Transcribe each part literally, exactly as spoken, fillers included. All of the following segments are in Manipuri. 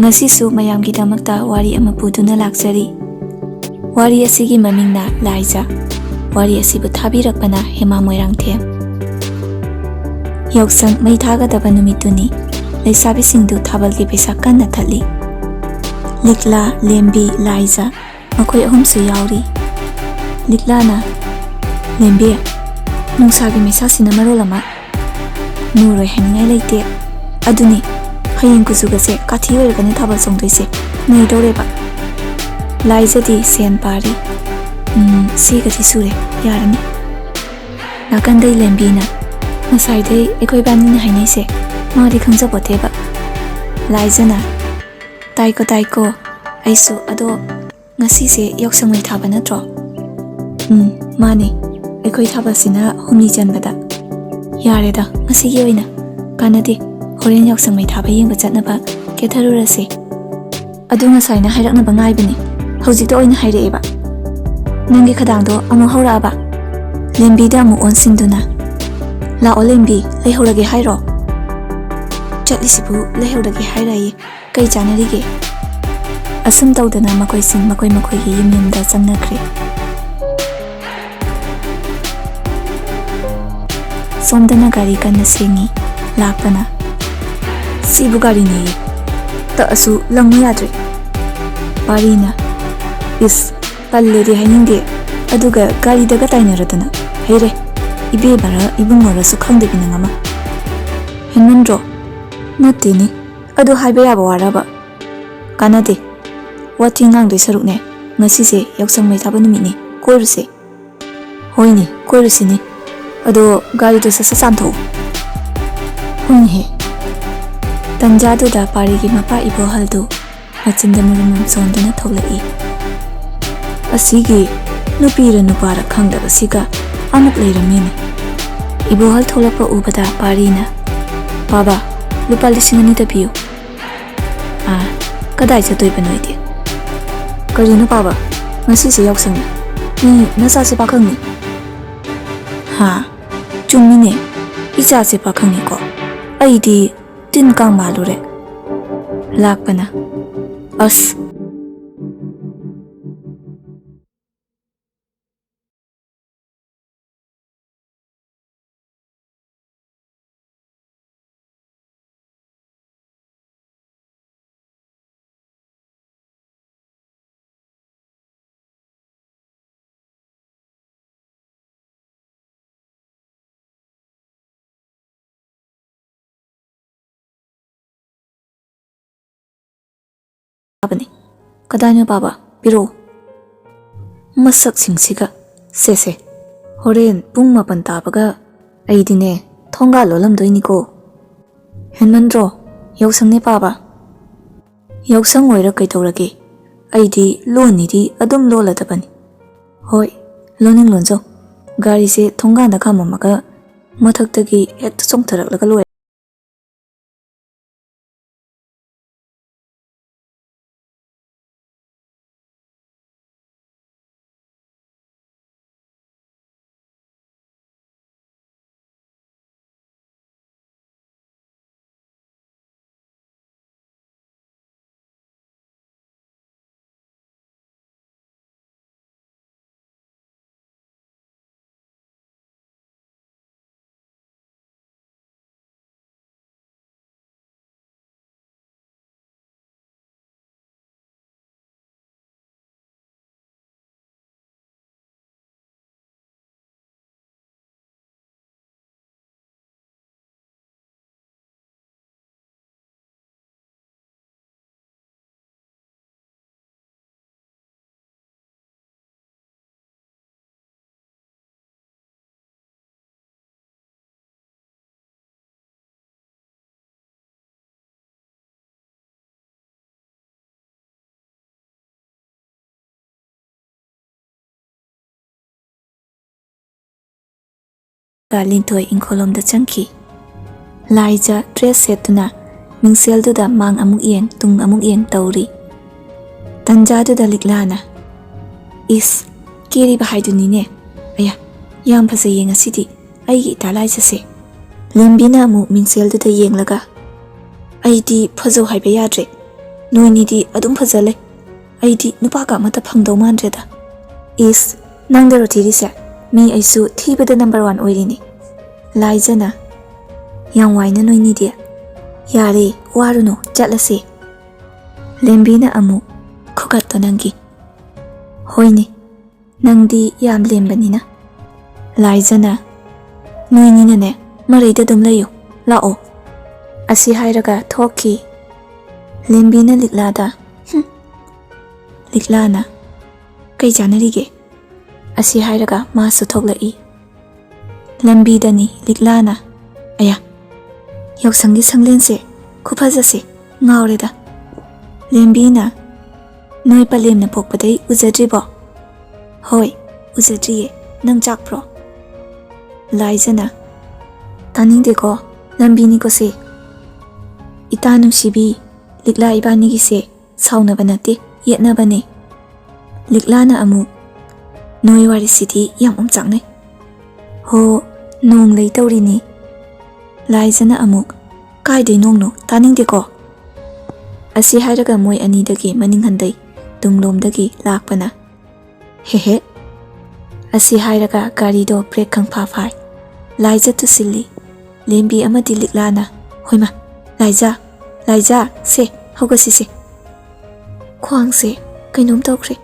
ꯉꯁꯤꯁꯨ ꯃꯌꯥꯝꯒꯤꯗꯃꯛꯇ ꯋꯥꯔꯤ ꯑꯃ ꯄꯨꯗꯨꯅ ꯂꯥꯛꯆꯔꯤ꯫ ꯋꯥꯔꯤ ꯑꯁꯤꯒꯤ ꯃꯃꯤꯡꯅ ꯂꯥꯏꯖ꯫ ꯋꯥꯔꯤ ꯑꯁꯤꯕꯨ ꯊꯥꯕꯤꯔꯛꯄꯅ ꯍꯦꯃꯥ ꯃꯣꯏꯔꯥꯡꯊꯦꯝ꯫ ꯌꯥꯎꯁꯪ ꯃꯩ ꯊꯥꯒꯗꯕ ꯅꯨꯃꯤꯠꯇꯨꯅꯤ꯫ ꯂꯩꯁꯥꯕꯤꯁꯤꯡꯗꯨ ꯊꯥꯕꯜꯒꯤ ꯄꯩꯁꯥ ꯀꯟꯅ ꯊꯠꯂꯤ꯫ ꯂꯤꯛꯂꯥ, ꯂꯦꯝꯕꯤ, ꯂꯥꯏꯖ, ꯃꯈꯣꯏ ꯑꯍꯨꯝꯁꯨ ꯌꯥꯎꯔꯤ꯫ ꯂꯤꯛꯂꯥꯅ, "ꯂꯦꯝꯕꯤ, ꯅꯨꯡꯁꯥꯒꯤ ꯃꯩꯁꯥꯁꯤꯅ ꯃꯔꯣꯜ ꯑꯃ ꯅꯨꯔꯣꯏ ꯍꯥꯏꯅꯤꯡꯉꯥꯏ ꯂꯩꯇꯦ꯫ ꯑꯗꯨꯅꯤ, ꯍꯌꯦꯡ ꯀꯨꯆꯨꯒꯁꯦ ꯀꯥꯊꯤ ꯑꯣꯏꯔꯒꯅꯤ ꯊꯥꯕꯜ ꯆꯣꯡꯗꯣꯏꯁꯦ꯫ ꯅꯩꯗꯧꯔꯦꯕ꯫" ꯂꯥꯏꯖꯗꯤ ꯁꯦꯟ ꯄꯥꯔꯤ꯫ "ꯎꯝ, ꯁꯤꯒꯗꯤ ꯁꯨꯔꯦ, ꯌꯥꯔꯅꯤ꯫" ꯅꯥꯀꯟꯗꯩ ꯂꯦꯝꯕꯤꯅ, "ꯉꯁꯥꯏꯗꯩ ꯑꯩꯈꯣꯏ ꯏꯕꯥꯅꯤꯅ ꯍꯥꯏꯅꯩꯁꯦ ꯃꯥꯗꯤ ꯈꯪꯖꯄꯣꯠꯇꯦꯕ꯫" ꯂꯥꯏꯖꯅ, "ꯇꯥꯏꯀꯣ, ꯇꯥꯏꯀꯣ꯫ ꯑꯩꯁꯨ, ꯑꯗꯣ ꯉꯁꯤꯁꯦ ꯌꯥꯎꯁꯪ ꯃꯩ ꯊꯥꯕ ꯅꯠꯇ꯭ꯔꯣ?" "ꯎꯝ, ꯃꯥꯅꯦ꯫ ꯑꯩꯈꯣꯏ ꯊꯥꯕꯜꯁꯤꯅ ꯍꯨꯝꯅꯤ ꯆꯟꯕꯗ꯫" "ꯌꯥꯔꯦꯗ, ꯉꯁꯤꯒꯤ ꯑꯣꯏꯅ ꯀꯥꯟꯅꯗꯦ꯫ ꯍꯣꯔꯦꯟ ꯌꯥꯎꯁꯪ ꯃꯩ ꯊꯥꯕ ꯌꯦꯡꯕ ꯆꯠꯅꯕ ꯀꯦꯊꯔꯨꯔꯁꯦ꯫" "ꯑꯗꯨ ꯉꯁꯥꯏꯅ ꯍꯥꯏꯔꯛꯅꯕ ꯉꯥꯏꯕꯅꯦ, ꯍꯧꯖꯤꯛꯇ ꯑꯣꯏꯅ ꯍꯥꯏꯔꯛꯑꯦꯕ꯫" "ꯅꯪꯒꯤ ꯈꯗꯥꯡꯗꯣ ꯑꯃꯨꯛ ꯍꯧꯔꯛꯑꯕ?" ꯂꯦꯝꯕꯤꯗ ꯑꯃꯨꯛ ꯑꯣꯟꯁꯤꯟꯗꯨꯅ, "ꯂꯥꯛꯑꯣ ꯂꯦꯝꯕꯤ, ꯂꯩꯍꯧꯔꯒꯦ ꯍꯥꯏꯔꯣ?" "ꯆꯠꯂꯤꯁꯤꯕꯨ ꯂꯩꯍꯧꯔꯒꯦ ꯍꯥꯏꯔꯌꯦ, ꯀꯩ ꯆꯥꯟꯅꯔꯤꯒꯦ?" ꯑꯁꯨꯝ ꯇꯧꯗꯅ ꯃꯈꯣꯏꯁꯤꯡ ꯃꯈꯣꯏ ꯃꯈꯣꯏꯒꯤ ꯌꯨꯝ ꯌꯨꯝꯗ ꯆꯪꯅꯈ꯭ꯔꯦ꯫ ꯁꯣꯝꯗꯅ ꯒꯥꯔꯤ ꯀꯟꯅ ꯁꯦꯡꯉꯤ꯫ ꯂꯥꯛꯄꯅ, "ꯁꯤꯕꯨ ꯒꯥꯔꯤꯅꯦꯌꯦ, ꯇꯛꯑꯁꯨ ꯂꯪꯉꯨ ꯌꯥꯗ꯭ꯔꯦ꯫" ꯄꯥꯔꯤꯅ, "ꯏꯁ, ꯄꯜꯂꯦꯗꯤ ꯍꯥꯏꯅꯤꯡꯗꯦ, ꯑꯗꯨꯒ ꯒꯥꯔꯤꯗꯒ ꯇꯥꯏꯅꯔꯗꯅ꯫ ꯍꯩꯔꯦ, ꯏꯕꯦꯝꯃꯔ ꯏꯕꯨꯡꯉꯣꯔꯁꯨ ꯈꯪꯗꯕꯤ ꯅꯪ ꯑꯃ꯫ ꯍꯦꯟꯃꯟꯗ꯭ꯔꯣ?" "ꯅꯠꯇꯦꯅꯦ, ꯑꯗꯨ ꯍꯥꯏꯕ ꯌꯥꯕ ꯋꯥꯔꯕ?" "ꯀꯥꯟꯅꯗꯦ, ꯋꯥꯊꯤ ꯉꯥꯡꯗꯣꯏ ꯁꯔꯨꯛꯅꯦ, ꯉꯁꯤꯁꯦ ꯌꯥꯎꯁꯪ ꯃꯩ ꯊꯥꯕ ꯅꯨꯃꯤꯠꯅꯤ, ꯀꯣꯏꯔꯨꯁꯦ꯫" "ꯍꯣꯏꯅꯦ, ꯀꯣꯏꯔꯨꯁꯤꯅꯦ꯫ ꯑꯗꯣ ꯒꯥꯔꯤꯗꯣ ꯁꯠ ꯁꯠ ꯆꯥꯝꯊꯣꯛꯎ꯫" "ꯍꯣꯏꯅꯦꯍꯦ꯫" ꯇꯟꯖꯥꯗꯨꯗ ꯄꯥꯔꯤꯒꯤ ꯃꯄꯥ ꯏꯕꯣꯍꯜꯗꯨ ꯃꯆꯤꯟꯗ ꯃꯔꯨꯝ ꯃꯔꯨꯝ ꯆꯣꯟꯗꯨꯅ ꯊꯣꯛꯂꯛꯏ꯫ "ꯑꯁꯤꯒꯤ ꯅꯨꯄꯤꯔ ꯅꯨꯄꯥꯔ ꯈꯪꯗꯕꯁꯤꯒ ꯑꯃꯨꯛ ꯂꯩꯔꯝꯃꯦꯅꯦ꯫" ꯏꯕꯣꯍꯜ ꯊꯣꯛꯂꯛꯄ ꯎꯕꯗ ꯄꯥꯔꯤꯅ, "ꯄꯥꯕ, ꯂꯨꯄꯥ ꯂꯤꯁꯤꯡ ꯑꯅꯤꯗ ꯄꯤꯌꯨ꯫" "ꯑꯥ, ꯀꯗꯥꯏ ꯆꯠꯇꯣꯏꯕ ꯅꯣꯏꯗꯤ?" "ꯀꯔꯤꯅꯣ ꯄꯥꯕ, ꯉꯁꯤꯁꯦ ꯌꯥꯎꯁꯪꯅꯤ꯫ ꯃꯤ ꯅꯆꯥꯁꯦ ꯄꯥꯈꯪꯅꯤ꯫" "ꯍꯥ, ꯆꯨꯝꯃꯤꯅꯦ, ꯏꯆꯥꯁꯦ ꯄꯥꯈꯪꯅꯤꯀꯣ꯫ ꯑꯩꯗꯤ ꯇꯤꯟ ꯀꯥꯡ ꯃꯥꯜꯂꯨꯔꯦ꯫" ꯂꯥꯛꯄꯅ꯫ ꯑꯁ꯫ ꯇꯥꯕꯅꯤ꯫ ꯀꯗꯥꯏꯅꯣ ꯄꯥꯕ? ꯄꯤꯔꯛꯑꯣ꯫ ꯃꯁꯛꯁꯤꯡꯁꯤꯒ꯫ ꯁꯦ ꯁꯦ, ꯍꯣꯔꯦꯟ ꯄꯨꯡ ꯃꯥꯄꯟ ꯇꯥꯕꯒ ꯑꯩꯗꯤꯅꯦ ꯊꯣꯡꯒꯥꯜ ꯂꯣꯜꯂꯝꯗꯣꯏꯅꯤꯀꯣ꯫ ꯍꯦꯟꯃꯟꯗ꯭ꯔꯣ? ꯌꯥꯎꯁꯪꯅꯦ ꯄꯥꯕ꯫ ꯌꯥꯎꯁꯪ ꯑꯣꯏꯔ ꯀꯩꯗꯧꯔꯒꯦ? ꯑꯩꯗꯤ ꯂꯣꯟꯅꯤꯗꯤ ꯑꯗꯨꯝ ꯂꯣꯜꯂꯗꯕꯅꯤ꯫ ꯍꯣꯏ, ꯂꯣꯟꯅꯤꯡ ꯂꯣꯟꯖꯧ꯫ ꯒꯥꯔꯤꯁꯦ ꯊꯣꯡꯒꯥꯟꯗ ꯈꯥꯝꯃꯝꯃꯒ ꯃꯊꯛꯇꯒꯤ ꯍꯦꯛꯇ ꯆꯣꯡꯊꯔꯛꯂꯒ ꯂꯣꯏꯔꯦ꯫ ꯀꯥ ꯂꯤꯟꯊꯣꯏ ꯏꯪꯈꯣꯜꯂꯣꯝꯗ ꯆꯪꯈꯤ꯫ ꯂꯥꯏꯖ ꯗ꯭ꯔꯦꯁ ꯁꯦꯠꯇꯨꯅ ꯃꯤꯡꯁꯦꯜꯗꯨꯗ ꯃꯥꯡ ꯑꯃꯨꯛ ꯌꯦꯡ, ꯇꯨꯡ ꯑꯃꯨꯛ ꯌꯦꯡ ꯇꯧꯔꯤ꯫ ꯇꯟꯖꯥꯗꯨꯗ ꯂꯤꯛꯂꯥꯅ, "ꯏꯁ, ꯀꯦꯔꯤꯕ ꯍꯥꯏꯗꯨꯅꯤꯅꯦ꯫ ꯑꯌꯥ, ꯌꯥꯝ ꯐꯖꯩꯌꯦ ꯉꯁꯤꯗꯤ ꯑꯩꯒꯤ ꯏꯇꯥ ꯂꯥꯏꯖꯁꯦ꯫" ꯂꯦꯝꯕꯤꯅ ꯑꯃꯨꯛ ꯃꯤꯡꯁꯦꯜꯗꯨꯗ ꯌꯦꯡꯂꯒ, ꯑꯩꯗꯤ ꯐꯖꯧ ꯍꯥꯏꯕ ꯌꯥꯗ꯭ꯔꯦ꯫ ꯅꯣꯏꯅꯤꯗꯤ ꯑꯗꯨꯝ ꯐꯖ ꯂꯩ꯫ ꯑꯩꯗꯤ ꯅꯨꯄꯥꯒ ꯑꯃꯠꯇ ꯐꯪꯗꯧ ꯃꯥꯟꯗ꯭ꯔꯦꯗ꯫ ꯏꯁ, ꯅꯪꯗꯔꯣ ꯊꯤꯔꯤꯁꯦ? ꯃꯤ ꯑꯩꯁꯨ ꯊꯤꯕꯗ ꯅꯝꯕꯔ ꯋꯥꯟ ꯑꯣꯏꯔꯤꯅꯤ꯫ ꯂꯥꯏꯖꯅ, "ꯌꯥꯝ ꯋꯥꯏꯅ ꯅꯣꯏꯅꯤꯗꯤ꯫ ꯌꯥꯔꯦ, ꯋꯥꯔꯨꯅꯨ, ꯆꯠꯂꯁꯦ꯫" ꯂꯦꯝꯕꯤꯅ ꯑꯃꯨꯛ, "ꯈꯨꯀꯠꯇꯣ ꯅꯪꯒꯤ꯫" "ꯍꯣꯏꯅꯦ, ꯅꯪꯗꯤ ꯌꯥꯝ ꯂꯦꯝꯕꯅꯤꯅ꯫" ꯂꯥꯏꯖꯅ, "ꯅꯣꯏꯅꯤꯅꯅꯦ, ꯃꯔꯩꯗ ꯑꯗꯨꯝ ꯂꯩꯌꯨ, ꯂꯥꯛꯑꯣ꯫" ꯑꯁꯤ ꯍꯥꯏꯔꯒ ꯊꯣꯛꯈꯤ꯫ ꯂꯦꯝꯕꯤꯅ ꯂꯤꯛꯂꯥꯗ, "ꯍꯨꯝ꯫" ꯂꯤꯛꯂꯥꯅ, "ꯀꯩ ꯆꯥꯟꯅꯔꯤꯒꯦ?" ꯑꯁꯤ ꯍꯥꯏꯔꯒ ꯃꯥꯁꯨ ꯊꯣꯛꯂꯛꯏ꯫ ꯂꯝꯕꯤꯗꯅꯤ ꯂꯤꯛꯂꯥꯅ, "ꯑꯌꯥ, ꯌꯥꯎꯁꯪꯒꯤ ꯁꯪꯂꯦꯟꯁꯦ ꯈꯨꯐꯖꯁꯦ, ꯉꯥꯎꯔꯦꯗ꯫" ꯂꯦꯝꯕꯤꯅ, "ꯅꯣꯏ ꯄꯂꯦꯝꯅ ꯄꯣꯛꯄꯗꯩ ꯎꯖꯗ꯭ꯔꯤꯕꯣ?" "ꯍꯣꯏ, ꯎꯖꯗ꯭ꯔꯤꯌꯦ꯫ ꯅꯪ ꯆꯥꯛꯄ꯭ꯔꯣ?" ꯂꯥꯏꯖꯅ, "ꯇꯥꯅꯤꯡꯗꯦꯀꯣ, ꯂꯝꯕꯤꯅꯤꯀꯣ ꯁꯦ꯫ ꯏꯇꯥ ꯅꯨꯡꯁꯤꯕꯤ, ꯂꯤꯛꯂꯥ ꯏꯕꯥꯅꯤꯒꯤꯁꯦ ꯁꯥꯎꯅꯕ ꯅꯠꯇꯦ, ꯌꯦꯠꯅꯕꯅꯦ꯫" ꯂꯤꯛꯂꯥꯅ ꯑꯃꯨꯛ, "ꯅꯣꯏ ꯋꯥꯔꯤꯁꯤꯗꯤ ꯌꯥꯝ ꯑꯣꯝꯆꯥꯛꯅꯩ꯫ ꯍꯣ, ꯅꯣꯡ ꯂꯩ ꯇꯧꯔꯤꯅꯤ꯫" ꯂꯥꯏꯖꯅ ꯑꯃꯨꯛ, "ꯀꯥꯏꯗꯩ ꯅꯣꯡꯅꯣ? ꯇꯥꯅꯤꯡꯗꯦꯀꯣ꯫" ꯑꯁꯤ ꯍꯥꯏꯔꯒ ꯃꯣꯏ ꯑꯅꯤꯗꯒꯤ ꯃꯅꯤꯡ ꯍꯟꯗꯩ, ꯇꯨꯡꯂꯣꯝꯗꯒꯤ ꯂꯥꯛꯄꯅ, "ꯍꯦ ꯍꯦ꯫" ꯑꯁꯤ ꯍꯥꯏꯔꯒ ꯒꯥꯔꯤꯗꯣ ꯕ꯭ꯔꯦꯛ ꯈꯪꯐꯥ ꯐꯥꯏ꯫ ꯂꯥꯏꯖ ꯇꯨꯁꯤꯜꯂꯤ꯫ ꯂꯦꯝꯕꯤ ꯑꯃꯗꯤ ꯂꯤꯛꯂꯥꯅ, "ꯍꯣꯏꯃ, ꯂꯥꯏꯖ, ꯂꯥꯏꯖ, ꯁꯦ, ꯍꯧꯒꯠꯁꯤꯁꯦ꯫ ꯈ꯭ꯋꯥꯡꯁꯦ ꯀꯩꯅꯣꯝ ꯇꯧꯈ꯭ꯔꯦ꯫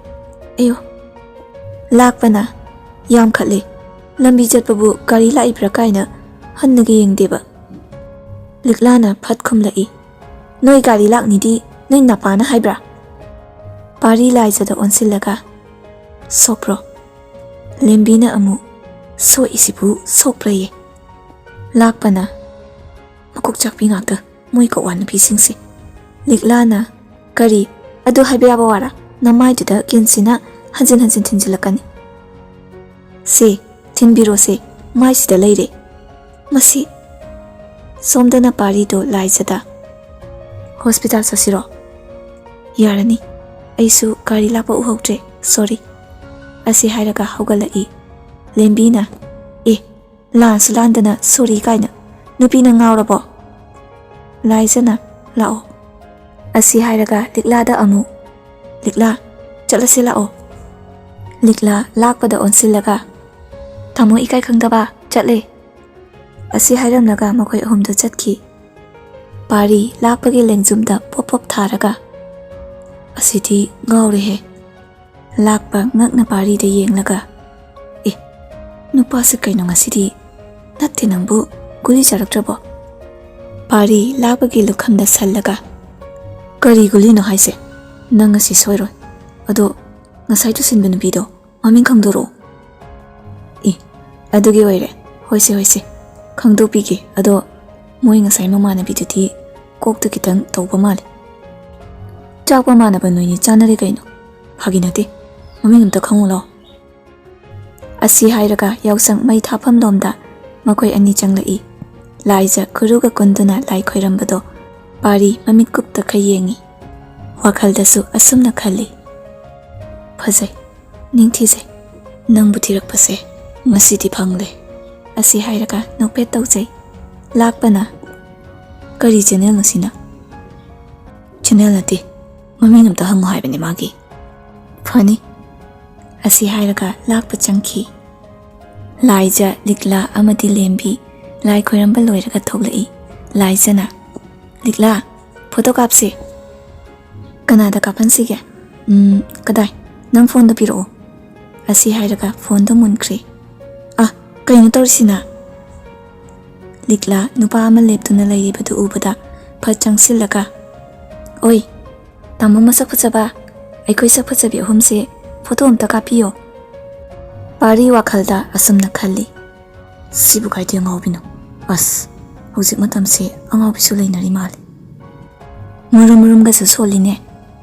ꯑꯌꯣ꯫" ꯂꯥꯛꯄꯅ, "ꯌꯥꯝꯈꯠꯂꯦ꯫ ꯂꯝꯕꯤ ꯆꯠꯄꯕꯨ ꯒꯥꯔꯤ ꯂꯥꯛꯏꯕ꯭ꯔꯥ ꯀꯥꯏꯅ ꯍꯟꯅꯒ ꯌꯦꯡꯗꯦꯕ꯫" ꯂꯤꯛꯂꯥꯅ ꯐꯠ ꯈꯨꯝꯂꯛꯏ, "ꯅꯣꯏ ꯒꯥꯔꯤ ꯂꯥꯛꯅꯤꯗꯤ ꯅꯣꯏ ꯅꯄꯥꯅ ꯍꯥꯏꯕ꯭ꯔꯥ?" ꯄꯥꯔꯤ ꯂꯥꯏꯖꯗ ꯑꯣꯟꯁꯤꯜꯂꯒ, "ꯁꯣꯛꯄ꯭ꯔꯣ?" ꯂꯦꯝꯕꯤꯅ ꯑꯃꯨꯛ, "ꯁꯣꯛꯏꯁꯤꯕꯨ ꯁꯣꯛꯄ꯭ꯔꯌꯦ?" ꯂꯥꯛꯄꯅ, "ꯃꯀꯣꯛ ꯆꯥꯛꯄꯤ ꯉꯥꯛꯇ, ꯃꯣꯏ ꯀꯧꯋꯥ ꯅꯨꯄꯤꯁꯤꯡꯁꯦ꯫" ꯂꯤꯛꯂꯥꯅ, "ꯀꯔꯤ? ꯑꯗꯨ ꯍꯥꯏꯕ ꯌꯥꯕ ꯋꯥꯔꯥ? ꯅꯃꯥꯏꯗꯨꯗ ꯀꯤꯟꯁꯤꯅ ꯍꯟꯖꯤꯟ ꯍꯟꯖꯤꯟ ꯊꯤꯟꯖꯤꯜꯂꯛꯀꯅꯤ꯫ ꯁꯦ, ꯊꯤꯟꯕꯤꯔꯣꯁꯦ, ꯃꯥꯏꯁꯤꯗ ꯂꯩꯔꯦ꯫ ꯃꯁꯤ꯫" ꯁꯣꯝꯗꯅ ꯄꯥꯔꯤꯗꯣ ꯂꯥꯏꯖꯗ, "ꯍꯣꯁꯄꯤꯇꯥꯜ ꯆꯠꯁꯤꯔꯣ?" "ꯌꯥꯔꯅꯤ, ꯑꯩꯁꯨ ꯒꯥꯔꯤ ꯂꯥꯛꯄ ꯎꯍꯧꯗ꯭ꯔꯦ, ꯁꯣꯔꯤ꯫" ꯑꯁꯤ ꯍꯥꯏꯔꯒ ꯍꯧꯒꯠꯂꯛꯏ꯫ ꯂꯦꯝꯕꯤꯅ, "ꯑꯦ, ꯂꯥꯟꯁꯨ ꯂꯥꯟꯗꯅ ꯁꯣꯔꯤ ꯀꯥꯏꯅ, ꯅꯨꯄꯤꯅ ꯉꯥꯎꯔꯕꯣ?" ꯂꯥꯏꯖꯅ, ꯂꯥꯛꯑꯣ꯫ ꯑꯁꯤ ꯍꯥꯏꯔꯒ ꯂꯤꯛꯂꯥꯗ ꯑꯃꯨꯛ, "ꯂꯤꯛꯂꯥ, ꯆꯠꯂꯁꯤ ꯂꯥꯛꯑꯣ"꯫ ꯂꯤꯛꯂꯥ ꯂꯥꯛꯄꯗ ꯑꯣꯟꯁꯤꯜꯂꯒ, "ꯇꯥꯃꯣ ꯏꯀꯥꯏ ꯈꯪꯗꯕ, ꯆꯠꯂꯦ"꯫ ꯑꯁꯤ ꯍꯥꯏꯔꯝꯂꯒ ꯃꯈꯣꯏ ꯑꯍꯨꯝꯗꯨ ꯆꯠꯈꯤ꯫ ꯄꯥꯔꯤ ꯂꯥꯛꯄꯒꯤ ꯂꯦꯡꯖꯨꯝꯗ ꯄꯣꯞ ꯄꯣꯞ ꯊꯥꯔꯒ, "ꯑꯁꯤꯗꯤ ꯉꯥꯎꯔꯦꯍꯦ"꯫ ꯂꯥꯛꯄ ꯉꯛꯅ ꯄꯥꯔꯤꯗ ꯌꯦꯡꯂꯒ, "ꯑꯦ, ꯅꯨꯄꯥꯁꯦ ꯀꯩꯅꯣ ꯉꯁꯤꯗꯤ? ꯅꯠꯇꯦ, ꯅꯪꯕꯨ ꯒꯨꯂꯤ ꯆꯥꯔꯛꯇ꯭ꯔꯕꯣ?" ꯄꯥꯔꯤ ꯂꯥꯛꯄꯒꯤ ꯂꯨꯈꯝꯗ ꯁꯜꯂꯒ, "ꯀꯔꯤ ꯒꯨꯂꯤꯅꯣ ꯍꯥꯏꯁꯦ? ꯅꯪ ꯉꯁꯤ ꯁꯣꯏꯔꯣꯏ꯫ ꯑꯗꯣ ꯉꯁꯥꯏ ꯇꯨꯁꯤꯟꯕ ꯅꯨꯄꯤꯗꯣ ꯃꯃꯤꯡ ꯈꯪꯗꯣꯔꯛꯑꯣ"꯫ "ꯑꯦ, ꯑꯗꯨꯒꯤ ꯑꯣꯏꯔꯦ꯫ ꯍꯣꯏꯁꯦ, ꯍꯣꯏꯁꯦ, ꯈꯪꯗꯣꯛꯄꯤꯒꯦ꯫ ꯑꯗꯣ ꯃꯣꯏ ꯉꯁꯥꯏ ꯃꯃꯥꯟꯅꯕꯤꯗꯨꯗꯤ ꯀꯣꯛꯇ ꯈꯤꯇꯪ ꯇꯧꯕ ꯃꯥꯜꯂꯦ꯫ ꯆꯥꯛ ꯃꯃꯥꯟꯅꯕ ꯅꯣꯏꯅꯤ ꯆꯥꯅꯔꯦ ꯀꯩꯅꯣ? ꯐꯥꯒꯤ ꯅꯠꯇꯦ꯫ ꯃꯃꯤꯡ ꯑꯝꯇ ꯈꯪꯉꯨ ꯂꯥꯎ"꯫ ꯑꯁꯤ ꯍꯥꯏꯔꯒ ꯌꯥꯎꯁꯪ ꯃꯩ ꯊꯥꯐꯝ ꯂꯣꯝꯗ ꯃꯈꯣꯏ ꯑꯅꯤ ꯆꯪꯂꯛꯏ꯫ ꯂꯥꯏꯖ ꯈꯨꯔꯨꯒ ꯀꯨꯟꯗꯨꯅ ꯂꯥꯏ ꯈꯣꯏꯔꯝꯕꯗꯣ ꯄꯥꯔꯤ ꯃꯃꯤꯠ ꯀꯨꯞꯇꯈꯩ ꯌꯦꯡꯉꯤ꯫ ꯋꯥꯈꯜꯗꯁꯨ ꯑꯁꯨꯝꯅ ꯈꯜꯂꯤ, "ꯐꯖꯩ, ꯅꯤꯡꯊꯤꯖꯩ, ꯅꯪꯕꯨ ꯊꯤꯔꯛꯄꯁꯦ ꯉꯁꯤꯗꯤ ꯐꯪꯂꯦ"꯫ ꯑꯁꯤ ꯍꯥꯏꯔꯒ ꯅꯣꯛꯐꯦꯠ ꯇꯧꯖꯩ꯫ ꯂꯥꯛꯄꯅ, "ꯀꯔꯤ ꯆꯦꯅꯦꯜꯅꯣ ꯁꯤꯅ?" "ꯆꯦꯅꯦꯜ ꯅꯠꯇꯦ, ꯃꯃꯤꯡ ꯑꯝꯇ ꯍꯪꯉꯨ ꯍꯥꯏꯕꯅꯦ ꯃꯥꯒꯤ"꯫ "ꯐꯅꯤ"꯫ ꯑꯁꯤ ꯍꯥꯏꯔꯒ ꯂꯥꯛꯄ ꯆꯪꯈꯤ꯫ ꯂꯥꯏꯖ, ꯂꯤꯛꯂꯥ ꯑꯃꯗꯤ ꯂꯦꯝꯕꯤ ꯂꯥꯏ ꯈꯣꯏꯔꯝꯕ ꯂꯣꯏꯔꯒ ꯊꯣꯛꯂꯛꯏ꯫ ꯂꯥꯏꯖꯅ, "ꯂꯤꯛꯂꯥ, ꯐꯣꯇꯣ ꯀꯥꯞꯁꯦ"꯫ "ꯀꯅꯥꯗ ꯀꯥꯞꯍꯟꯁꯤꯒꯦ?" "ꯎꯝ, ꯀꯗꯥꯏ? ꯅꯪ ꯐꯣꯟꯗꯣ ꯄꯤꯔꯛꯑꯣ"꯫ ꯑꯁꯤ ꯍꯥꯏꯔꯒ ꯐꯣꯟꯗꯣ ꯃꯨꯟꯈ꯭ꯔꯦ꯫ "ꯑ, ꯀꯩꯅꯣ ꯇꯧꯔꯤꯁꯤꯅ?" ꯂꯤꯛꯂꯥ ꯅꯨꯄꯥ ꯑꯃ ꯂꯦꯞꯇꯨꯅ ꯂꯩꯔꯤꯕꯗꯨ ꯎꯕꯗ ꯐꯠ ꯆꯪꯁꯤꯜꯂꯒ, "ꯑꯣꯏ, ꯇꯥꯃꯣ ꯃꯁꯛ ꯐꯖꯕ, ꯑꯩꯈꯣꯏ ꯁꯛ ꯐꯖꯕꯤ ꯑꯍꯨꯝꯁꯦ ꯐꯣꯇꯣ ꯑꯝꯇ ꯀꯥꯞꯄꯤꯌꯣ"꯫ ꯄꯥꯔꯤ ꯋꯥꯈꯜꯗ ꯑꯁꯨꯝꯅ ꯈꯜꯂꯤ, "ꯁꯤꯕꯨ ꯀꯥꯏꯗꯩ ꯑꯉꯥꯎꯕꯤꯅꯣ? ꯑꯁ, ꯍꯧꯖꯤꯛ ꯃꯇꯝꯁꯦ ꯑꯉꯥꯎꯕꯤꯁꯨ ꯂꯩꯅꯔꯤ ꯃꯥꯜꯂꯦ"꯫ ꯃꯨꯔꯨꯝ ꯃꯨꯔꯨꯝꯒꯁꯨ ꯁꯣꯜꯂꯤꯅꯦ꯫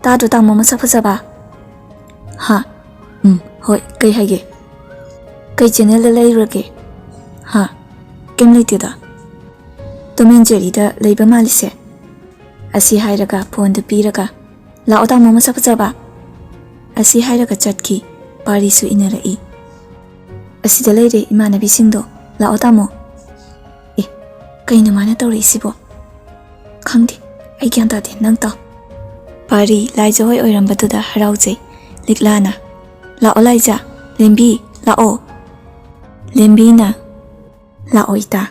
"ꯇꯥꯗ꯭ꯔꯣ ꯇꯥꯃꯣ ꯃꯁꯛ ꯐꯖꯕ?" "ꯍꯥ? ꯎꯝ, ꯍꯣꯏ, ꯀꯩ ꯍꯥꯏꯒꯦ? ꯀꯩ ꯆꯦꯅꯦꯜꯗ ꯂꯩꯔꯨꯔꯒꯦ?" "ꯍꯥ? ꯀꯩꯝ ꯂꯩꯇꯦꯗ꯫ ꯇꯣꯝ ꯑꯦꯟ ꯖꯦꯔꯤꯗ ꯂꯩꯕ ꯃꯥꯜꯂꯤꯁꯦ"꯫ ꯑꯁꯤ ꯍꯥꯏꯔꯒ ꯐꯣꯟꯗꯨ ꯄꯤꯔꯒ, "ꯂꯥꯛꯑꯣ ꯇꯥꯃꯣ ꯃꯁꯛ ꯐꯖꯕ"꯫ ꯑꯁꯤ ꯍꯥꯏꯔꯒ ꯆꯠꯈꯤ꯫ ꯄꯥꯔꯤꯁꯨ ꯏꯟꯅꯔꯛꯏ꯫ "ꯑꯁꯤꯗ ꯂꯩꯔꯦ ꯏꯃꯥꯟꯅꯕꯤꯁꯤꯡꯗꯣ, ꯂꯥꯛꯑꯣ ꯇꯥꯃꯣ"꯫ ꯑꯦ, ꯀꯩꯅꯣ ꯃꯥꯅ ꯇꯧꯔꯛꯏꯁꯤꯕꯣ? ꯈꯪꯗꯦ, ꯑꯩ ꯒ꯭ꯌꯥꯟ ꯇꯥꯗꯦ, ꯅꯪ ꯇꯥꯎ꯫ ꯄꯥꯔꯤ ꯂꯥꯏꯖ ꯍꯣꯏ ꯑꯣꯏꯔꯝꯕꯗꯨꯗ ꯍꯔꯥꯎꯖꯩ꯫ ꯂꯤꯛꯂꯥꯅ, "ꯂꯥꯛꯑꯣ ꯂꯥꯏꯖ, ꯂꯦꯝꯕꯤ, ꯂꯥꯛꯑꯣ"꯫ ꯂꯦꯝꯕꯤꯅ, "ꯂꯥꯛꯑꯣ ꯏꯇꯥ"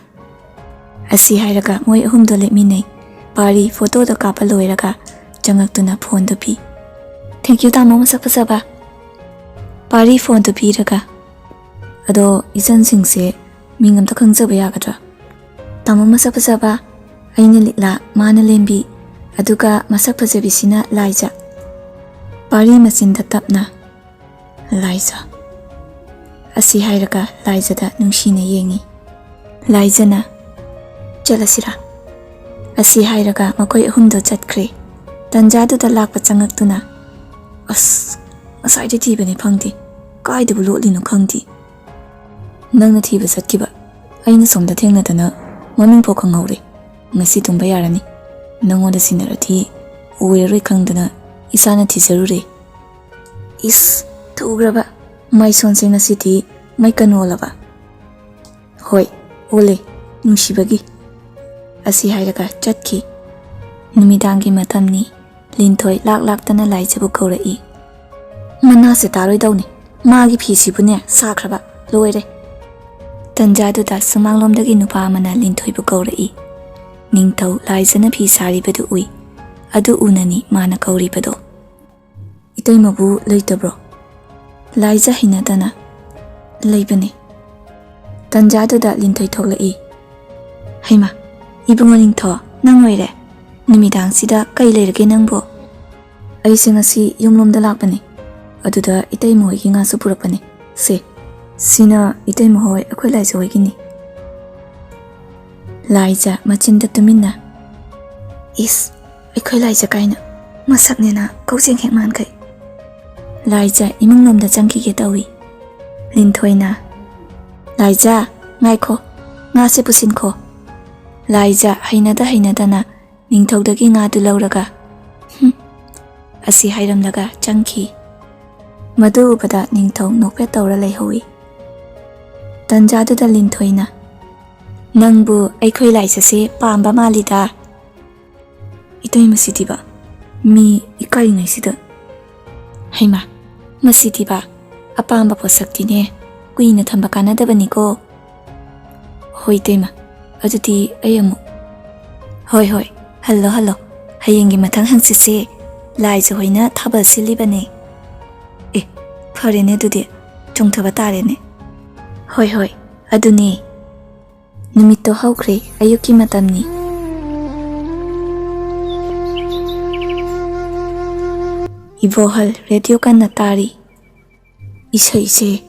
ꯑꯁꯤ ꯍꯥꯏꯔꯒ ꯃꯣꯏ ꯑꯍꯨꯝꯗꯣ ꯂꯦꯞꯃꯤꯟꯅꯩ꯫ ꯄꯥꯔꯤ ꯐꯣꯇꯣꯗꯣ ꯀꯥꯞꯄ ꯂꯣꯏꯔꯒ ꯆꯪꯉꯛꯇꯨꯅ ꯐꯣꯟꯗꯣ ꯄꯤ꯫ "Thank you ꯇꯥꯃꯣ ꯃꯁꯛ ꯐꯖꯕ"꯫ ꯄꯥꯔꯤ ꯐꯣꯟꯗꯣ ꯄꯤꯔꯒ, "ꯑꯗꯣ ꯏꯆꯟꯁꯤꯡꯁꯦ ꯃꯤꯡ ꯑꯝꯇ ꯈꯪꯖꯕ ꯌꯥꯒꯗ꯭ꯔꯥ?" "ꯇꯥꯃꯣ ꯃꯁꯛ ꯐꯖꯕ, ꯑꯩꯅ ꯂꯤꯛꯂꯥ, ꯃꯥꯅ ꯂꯦꯝꯕꯤ, ꯑꯗꯨꯒ ꯃꯁꯛ ꯐꯖꯕꯤꯁꯤꯅ ꯂꯥꯏꯖ"꯫ ꯄꯥꯔꯤ ꯃꯆꯤꯟꯗ ꯇꯞꯅ, "ꯂꯥꯏꯖ" ꯑꯁꯤ ꯍꯥꯏꯔꯒ ꯂꯥꯏꯖꯗ ꯅꯨꯡꯁꯤꯅ ꯌꯦꯡꯉꯤ꯫ ꯂꯥꯏꯖꯅ, "ꯆꯠꯂꯁꯤꯔꯥ?" ꯑꯁꯤ ꯍꯥꯏꯔꯒ ꯃꯈꯣꯏ ꯑꯍꯨꯝꯗꯣ ꯆꯠꯈ꯭ꯔꯦ꯫ ꯇꯟꯖꯥꯗꯨꯗ ꯂꯥꯛꯄ ꯆꯪꯉꯛꯇꯨꯅ, "ꯑꯁ, ꯉꯁꯥꯏꯗꯩ ꯊꯤꯕꯅꯦ ꯐꯪꯗꯦ꯫ ꯀꯥꯏꯗꯕꯨ ꯂꯣꯠꯂꯤꯅꯣ ꯈꯪꯗꯦ꯫ ꯅꯪꯅ ꯊꯤꯕ ꯆꯠꯈꯤꯕ ꯑꯩꯅ ꯁꯣꯝꯗ ꯊꯦꯡꯅꯗꯅ ꯃꯃꯤꯡ ꯐꯥꯎ ꯈꯪꯍꯧꯔꯦ꯫ ꯉꯁꯤ ꯇꯨꯝꯕ ꯌꯥꯔꯅꯤ꯫ ꯅꯪꯉꯣꯟꯗ ꯁꯤꯟꯅꯔꯗꯤ ꯑꯣꯏꯔꯔꯣꯏ ꯈꯪꯗꯅ ꯏꯁꯥꯅ ꯊꯤꯖꯔꯨꯔꯦ"꯫ "ꯏꯁ, ꯊꯨꯈ꯭ꯔꯕ ꯃꯥꯏꯁꯣꯟꯁꯦ ꯉꯁꯤꯗꯤ ꯃꯩ ꯀꯟ ꯑꯣꯜꯂꯕ"꯫ "ꯍꯣꯏ, ꯑꯣꯜꯂꯦ, ꯅꯨꯡꯁꯤꯕꯒꯤ"꯫ ꯑꯁꯤ ꯍꯥꯏꯔꯒ ꯆꯠꯈꯤ꯫ ꯅꯨꯃꯤꯗꯥꯡꯒꯤ ꯃꯇꯝꯅꯤ꯫ ꯂꯤꯟꯊꯣꯏ ꯂꯥꯛ ꯂꯥꯛꯇꯅ ꯂꯥꯏꯖꯕꯨ ꯀꯧꯔꯛꯏ꯫ "ꯃꯅꯥꯁꯦ ꯇꯥꯔꯣꯏꯗꯧꯅꯤ, ꯃꯥꯒꯤ ꯐꯤꯁꯤꯕꯨꯅꯦ ꯁꯥꯈ꯭ꯔꯕ, ꯂꯣꯏꯔꯦ"꯫ ꯇꯟꯖꯥꯗꯨꯗ ꯁꯨꯃꯥꯡꯂꯣꯝꯗꯒꯤ ꯅꯨꯄꯥ ꯑꯃꯅ ꯂꯤꯟꯊꯣꯏꯕꯨ ꯀꯧꯔꯛꯏ꯫ ꯅꯤꯡꯊꯧ ꯂꯥꯏꯖꯅ ꯐꯤ ꯁꯥꯔꯤꯕꯗꯨ ꯎꯏ꯫ ꯑꯗꯨ ꯎꯅꯅꯤ ꯃꯥꯅ ꯀꯧꯔꯤꯕꯗꯣ꯫ "ꯏꯇꯩꯃꯕꯨ ꯂꯩꯇꯕ꯭ꯔꯣ?" ꯂꯥꯏꯖ ꯍꯩꯅꯗꯅ, "ꯂꯩꯕꯅꯦ"꯫ ꯇꯟꯖꯥꯗꯨꯗ ꯂꯤꯟꯊꯣꯏ ꯊꯣꯛꯂꯛꯏ꯫ "ꯍꯩꯃꯥ, ꯏꯕꯨꯡꯉꯣ ꯅꯤꯡꯊꯧ, ꯅꯪ ꯑꯣꯏꯔꯦ? ꯅꯨꯃꯤꯗꯥꯡꯁꯤꯗ ꯀꯩ ꯂꯩꯔꯒꯦ ꯅꯪꯕꯨ?" "ꯑꯩꯁꯦ ꯉꯁꯤ ꯌꯨꯝꯂꯣꯝꯗ ꯂꯥꯛꯄꯅꯦ, ꯑꯗꯨꯗ ꯏꯇꯩꯃ ꯍꯣꯏꯒꯤ ꯉꯥꯁꯨ ꯄꯨꯔꯛꯄꯅꯦ꯫ ꯁꯦ, ꯁꯤꯅ ꯏꯇꯩꯃ ꯍꯣꯏ ꯑꯩꯈꯣꯏ ꯂꯥꯏꯖ ꯍꯣꯏꯒꯤꯅꯤ"꯫ ꯂꯥꯏꯖ ꯃꯆꯤꯟꯗ ꯇꯨꯃꯤꯟꯅ, "ꯏꯁ, ꯑꯩꯈꯣꯏ ꯂꯥꯏꯖ ꯀꯥꯏꯅ, ꯃꯁꯛꯅꯦꯅ ꯀꯧꯖꯦꯡ ꯍꯦꯛ ꯃꯥꯟꯈꯩ"꯫ ꯂꯥꯏꯖ ꯏꯃꯨꯡꯂꯣꯝꯗ ꯆꯪꯈꯤꯒꯦ ꯇꯧꯏ꯫ ꯂꯤꯟꯊꯣꯏꯅ, "ꯂꯥꯏꯖ, ꯉꯥꯏꯈꯣ, ꯉꯥꯁꯦ ꯄꯨꯁꯤꯟꯈꯣ"꯫ ꯂꯥꯏꯖ ꯍꯩꯅꯗ ꯍꯩꯅꯗꯅ ꯅꯤꯡꯊꯧꯗꯒꯤ ꯉꯥꯗꯨ ꯂꯧꯔꯒ, "ꯍꯨꯝ" ꯑꯁꯤ ꯍꯥꯏꯔꯝꯂꯒ ꯆꯪꯈꯤ꯫ ꯃꯗꯨ ꯎꯕꯗ ꯅꯤꯡꯊꯧ ꯅꯣꯛꯐꯦꯠ ꯇꯧꯔ ꯂꯩꯍꯧꯏ꯫ ꯇꯟꯖꯥꯗꯨꯗ ꯂꯤꯟꯊꯣꯏꯅ, "ꯅꯪꯕꯨ ꯑꯩꯈꯣꯏ ꯂꯥꯏꯖꯁꯦ ꯄꯥꯝꯕ ꯃꯥꯜꯂꯤꯗ"꯫ ꯀꯩ ꯃꯁꯤꯗꯤꯕ? ꯃꯤ ꯏꯀꯥꯏꯔꯤꯉꯩꯁꯤꯗ꯫ ꯍꯩꯃꯥ, ꯃꯁꯤꯗꯤꯕ ꯑꯄꯥꯝꯕ ꯄꯣꯠꯁꯛꯇꯤꯅꯦ, ꯀꯨꯏꯅ ꯊꯝꯕ ꯀꯥꯟꯅꯗꯕꯅꯤꯀꯣ꯫ ꯍꯣꯏ ꯏꯇꯩꯃ, ꯑꯗꯨꯗꯤ ꯑꯩ ꯑꯃꯨꯛ꯫ ꯍꯣꯏ ꯍꯣꯏ, ꯍꯜꯂꯣ ꯍꯜꯂꯣ꯫ ꯍꯌꯦꯡꯒꯤ ꯃꯊꯪ ꯍꯪꯆꯤꯠꯁꯦ ꯂꯥꯏꯖ ꯍꯣꯏꯅ ꯊꯥꯕꯜ ꯁꯤꯜꯂꯤꯕꯅꯦ꯫ ꯑꯦ, ꯐꯔꯦꯅꯦ ꯑꯗꯨꯗꯤ, ꯆꯣꯡꯊꯕ ꯇꯥꯔꯦꯅꯦ꯫ ꯍꯣꯏ ꯍꯣꯏ, ꯑꯗꯨꯅꯦ꯫ ꯅꯨꯃꯤꯠꯇꯣ ꯍꯧꯈ꯭ꯔꯦ, ꯑꯌꯨꯛꯀꯤ ꯃꯇꯝꯅꯤ꯫ ꯏꯕꯣꯍꯜ ꯔꯦꯗꯤꯑꯣ ꯀꯟꯅ ꯇꯥꯔꯤ꯫ ꯏꯁꯩꯁꯦ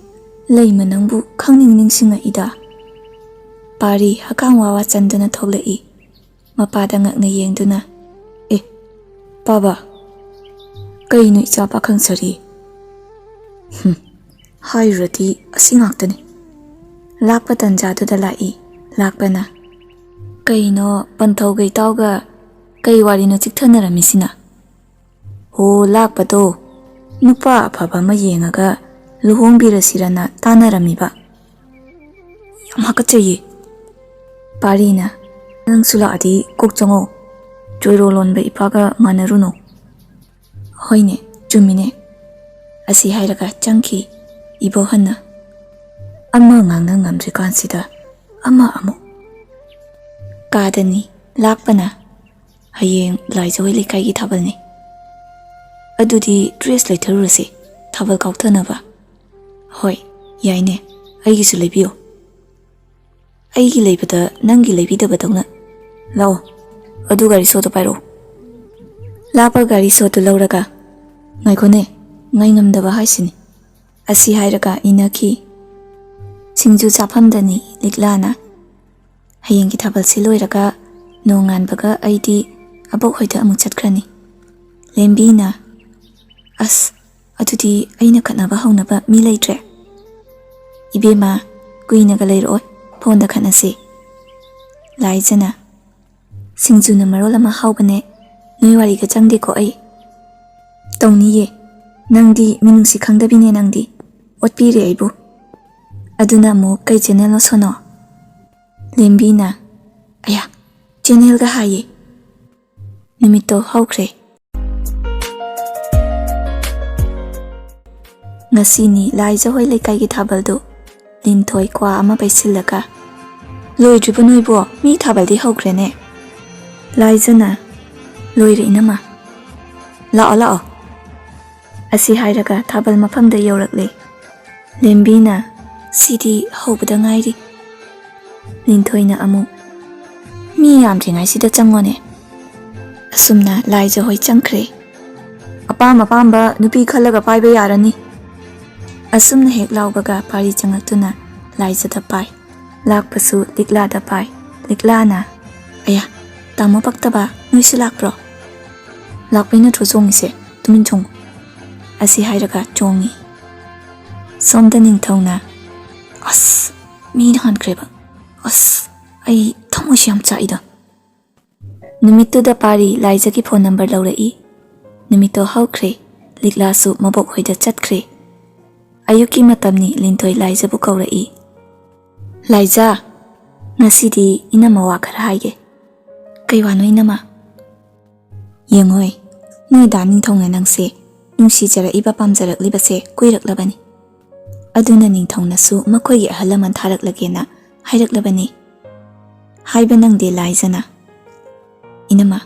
ꯂꯩꯃ ꯅꯪꯕꯨ ꯈꯪꯅꯤꯡ ꯅꯤꯡꯁꯤꯡꯉꯛꯏꯗ꯫ ꯄꯥꯔꯤ ꯍꯀꯥꯝ ꯋꯥ ꯋꯥ ꯆꯟꯗꯨꯅ ꯊꯣꯛꯂꯛꯏ꯫ ꯃꯄꯥꯗ ꯉꯛꯅ ꯌꯦꯡꯗꯨꯅ, "ꯑꯦ, ꯄꯥꯕ, ꯀꯩꯅꯣ ꯏꯆꯥ ꯄꯥꯈꯪ ꯁꯥꯔꯤ?" "ꯍꯨꯝ, ꯍꯥꯏꯔꯨꯔꯗꯤ ꯑꯁꯤ ꯉꯥꯛꯇꯅꯤ꯫" ꯂꯥꯛꯄ ꯇꯟꯖꯥꯗꯨꯗ ꯂꯥꯛꯏ꯫ ꯂꯥꯛꯄꯅ, "ꯀꯩꯅꯣ ꯄꯟꯊꯧꯒ ꯏꯇꯥꯎꯒ ꯀꯩ ꯋꯥꯔꯤꯅꯣ ꯆꯤꯛꯊꯅꯔꯝꯃꯤꯁꯤꯅ?" "ꯑꯣ, ꯂꯥꯛꯄꯗꯣ ꯅꯨꯄꯥ ꯑꯐꯕ ꯑꯃ ꯌꯦꯡꯉꯒ ꯂꯨꯍꯣꯡꯕꯤꯔꯁꯤꯔꯅ ꯇꯥꯟꯅꯔꯝꯃꯤꯕ꯫" "ꯌꯥꯝ ꯍꯥꯀꯠꯆꯩꯌꯦ꯫" ꯄꯥꯔꯤꯅ, "ꯅꯪꯁꯨ ꯂꯥꯛꯑꯗꯤ ꯀꯣꯛ ꯆꯪꯉꯣ, ꯆꯣꯏꯔꯣ ꯂꯣꯟꯕ ꯏꯄꯥꯒ ꯃꯥꯟꯅꯔꯨꯅꯨ꯫" "ꯍꯣꯏꯅꯦ, ꯆꯨꯝꯃꯤꯅꯦ꯫" ꯑꯁꯤ ꯍꯥꯏꯔꯒ ꯆꯪꯈꯤ ꯏꯕꯣꯍꯟꯅ꯫ ꯑꯃ ꯉꯥꯡꯅ ꯉꯝꯗ꯭ꯔꯤꯀꯥꯟꯁꯤꯗ ꯑꯃ ꯑꯃꯨꯛ꯫ ꯀꯥꯗꯅꯤ꯫ ꯂꯥꯛꯄꯅ, "ꯍꯌꯦꯡ ꯂꯥꯏꯖ ꯍꯣꯏ ꯂꯩꯀꯥꯏꯒꯤ ꯊꯥꯕꯜꯅꯤ꯫ ꯑꯗꯨꯗꯤ ꯗ꯭ꯔꯦꯁ ꯂꯩꯊꯔꯨꯔꯁꯤ, ꯊꯥꯕꯜ ꯀꯥꯎꯊꯅꯕ꯫" "ꯍꯣꯏ, ꯌꯥꯏꯅꯦ, ꯑꯩꯒꯤꯁꯨ ꯂꯩꯕꯤꯌꯣ꯫" "ꯑꯩꯒꯤ ꯂꯩꯕꯗ ꯅꯪꯒꯤ ꯂꯩꯕꯤꯗꯕꯗꯧꯅ꯫ ꯂꯥꯛꯑꯣ, ꯑꯗꯨ ꯒꯥꯔꯤ ꯁꯣꯗꯣ ꯄꯥꯏꯔꯛꯑꯣ꯫" ꯂꯥꯛꯄ ꯒꯥꯔꯤ ꯁꯣꯗꯨ ꯂꯧꯔꯒ, "ꯉꯥꯏꯈꯣꯅꯦ, ꯉꯥꯏꯉꯝꯗꯕ ꯍꯥꯏꯁꯤꯅꯤ꯫" ꯑꯁꯤ ꯍꯥꯏꯔꯒ ꯏꯟꯅꯈꯤ꯫ ꯁꯤꯡꯖꯨ ꯆꯥꯐꯝꯗꯅꯤ ꯂꯤꯛꯂꯥꯅ꯫ "ꯍꯌꯦꯡꯒꯤ ꯊꯥꯕꯜꯁꯤ ꯂꯣꯏꯔꯒ ꯅꯣꯡꯉꯥꯟꯕꯒ ꯑꯩꯗꯤ ꯑꯕꯣꯛ ꯍꯣꯏꯗ ꯑꯃꯨꯛ ꯆꯠꯈ꯭ꯔꯅꯤ꯫" ꯂꯦꯝꯕꯤꯅ, "ꯑꯁ, ꯑꯗꯨꯗꯤ ꯑꯩꯅ ꯈꯠꯅꯕ ꯍꯧꯅꯕ ꯃꯤ ꯂꯩꯇ꯭ꯔꯦ꯫" "ꯏꯕꯦꯝꯃ, ꯀꯨꯏꯅꯒ ꯂꯩꯔꯛꯑꯣꯏ, ꯐꯣꯟꯗ ꯈꯠꯅꯁꯤ꯫" ꯂꯥꯏꯖꯅ, "ꯁꯤꯡꯖꯨꯅ ꯃꯔꯣꯜ ꯑꯃ ꯍꯥꯎꯕꯅꯦ, ꯅꯣꯏ ꯋꯥꯔꯤꯒ ꯆꯪꯗꯦꯀꯣ ꯑꯩ꯫" "ꯇꯧꯅꯤꯌꯦ, ꯅꯪꯗꯤ ꯃꯤꯅꯨꯡꯁꯤ ꯈꯪꯗꯕꯤꯅꯦ ꯅꯪꯗꯤ, ꯑꯣꯠꯄꯤꯔꯦ ꯑꯩꯕꯨ꯫" "ꯑꯗꯨꯅ ꯑꯃꯨꯛ ꯀꯩ ꯆꯦꯅꯦꯜꯅꯣ ꯁꯣꯅꯣ?" ꯂꯦꯝꯕꯤꯅ, "ꯑꯌꯥ, ꯆꯦꯅꯦꯜꯒ ꯍꯥꯏꯌꯦ꯫ ꯅꯨꯃꯤꯠꯇꯣ ꯍꯧꯈ꯭ꯔꯦ꯫ ꯉꯁꯤꯅꯤ ꯂꯥꯏꯖ ꯍꯣꯏ ꯂꯩꯀꯥꯏꯒꯤ ꯊꯥꯕꯜꯗꯨ꯫ ꯂꯤꯟꯊꯣꯏ ꯀ꯭ꯋꯥ ꯑꯃ ꯄꯩꯁꯤꯜꯂꯒ, "ꯂꯣꯏꯗ꯭ꯔꯤꯕꯣ ꯅꯣꯏꯕꯣ? ꯃꯤ ꯊꯥꯕꯜꯗꯤ ꯍꯧꯈ꯭ꯔꯦꯅꯦ?" ꯂꯥꯏꯖꯅ, "ꯂꯣꯏꯔꯦ ꯏꯅꯝꯃ꯫ ꯂꯥꯛꯑꯣ, ꯂꯥꯛꯑꯣ"꯫ ꯑꯁꯤ ꯍꯥꯏꯔꯒ ꯊꯥꯕꯜ ꯃꯐꯝꯗ ꯌꯧꯔꯛꯂꯦ꯫ ꯂꯦꯝꯕꯤꯅ, "ꯁꯤꯗꯤ ꯍꯧꯕꯗ ꯉꯥꯏꯔꯤ"꯫ ꯂꯤꯟꯊꯣꯏꯅ ꯑꯃꯨꯛ, "ꯃꯤ ꯌꯥꯝꯗ꯭ꯔꯤꯉꯩꯁꯤꯗ ꯆꯪꯉꯣꯅꯦ"꯫ ꯑꯁꯨꯝꯅ ꯂꯥꯏꯖ ꯍꯣꯏ ꯆꯪꯈ꯭ꯔꯦ꯫ "ꯑꯄꯥꯝ ꯑꯄꯥꯝꯕ ꯅꯨꯄꯤ ꯈꯜꯂꯒ ꯄꯥꯏꯕ ꯌꯥꯔꯅꯤ"꯫ ꯑꯁꯨꯝꯅ ꯍꯦꯛ ꯂꯥꯎꯕꯒ ꯄꯥꯔꯤ ꯆꯪꯂꯛꯇꯨꯅ ꯂꯥꯏꯖꯗ ꯄꯥꯏ꯫ ꯂꯥꯛꯄꯁꯨ ꯂꯤꯛꯂꯥꯗ ꯄꯥꯏ꯫ ꯂꯤꯛꯂꯥꯅ, "ꯑꯌꯥ, ꯇꯥꯃꯣ ꯄꯛꯇꯕ, ꯅꯣꯏꯁꯨ ꯂꯥꯛꯄ꯭ꯔꯣ? ꯂꯥꯛꯄꯩ ꯅꯠꯇ꯭ꯔꯣ ꯆꯣꯡꯉꯤꯁꯦ? ꯇꯨꯃꯤꯟ ꯆꯣꯡꯉꯨ"꯫ ꯑꯁꯤ ꯍꯥꯏꯔꯒ ꯆꯣꯡꯉꯤ꯫ ꯁꯣꯝꯗ ꯅꯤꯡꯊꯧꯅ, "ꯑꯁ, ꯃꯤꯅ ꯍꯥꯟꯈ꯭ꯔꯦꯕ꯫ ꯑꯁ, ꯑꯩ ꯊꯃꯣꯏꯁꯤ ꯌꯥꯝ ꯆꯥꯛꯏꯗ"꯫ ꯅꯨꯃꯤꯠꯇꯨꯗ ꯄꯥꯔꯤ ꯂꯥꯏꯖꯒꯤ ꯐꯣꯟ ꯅꯝꯕꯔ ꯂꯧꯔꯛꯏ꯫ ꯅꯨꯃꯤꯠꯇꯣ ꯍꯧꯈ꯭ꯔꯦ꯫ ꯂꯤꯛꯂꯥꯁꯨ ꯃꯕꯣꯛ ꯍꯣꯏꯗ ꯆꯠꯈ꯭ꯔꯦ꯫ ꯑꯌꯨꯛꯀꯤ ꯃꯇꯝꯅꯤ꯫ ꯂꯤꯟꯊꯣꯏ ꯂꯥꯏꯖꯕꯨ ꯀꯧꯔꯛꯏ꯫ "ꯂꯥꯏꯖ, ꯉꯁꯤꯗꯤ ꯏꯅꯝꯃ ꯋꯥ ꯈꯔ ꯍꯥꯏꯒꯦ"꯫ "ꯀꯩ ꯋꯥꯅꯣ ꯏꯅꯝꯃ?" "ꯌꯦꯡꯉꯣꯏ, ꯅꯣꯏ ꯗꯥ ꯅꯤꯡꯊꯧꯅ ꯅꯪꯁꯦ ꯅꯨꯡꯁꯤꯖꯔꯛꯏꯕ, ꯄꯥꯝꯖꯔꯛꯂꯤꯕꯁꯦ ꯀꯨꯏꯔꯛꯂꯕꯅꯤ꯫ ꯑꯗꯨꯅ ꯅꯤꯡꯊꯧꯅꯁꯨ ꯃꯈꯣꯏꯒꯤ ꯑꯍꯜ ꯂꯃꯟ ꯊꯥꯔꯛꯂꯒꯦꯅ ꯍꯥꯏꯔꯛꯂꯕꯅꯤ"꯫ ꯍꯥꯏꯕ ꯅꯪꯗꯦ ꯂꯥꯏꯖꯅ꯫ "ꯏꯅꯝꯃ,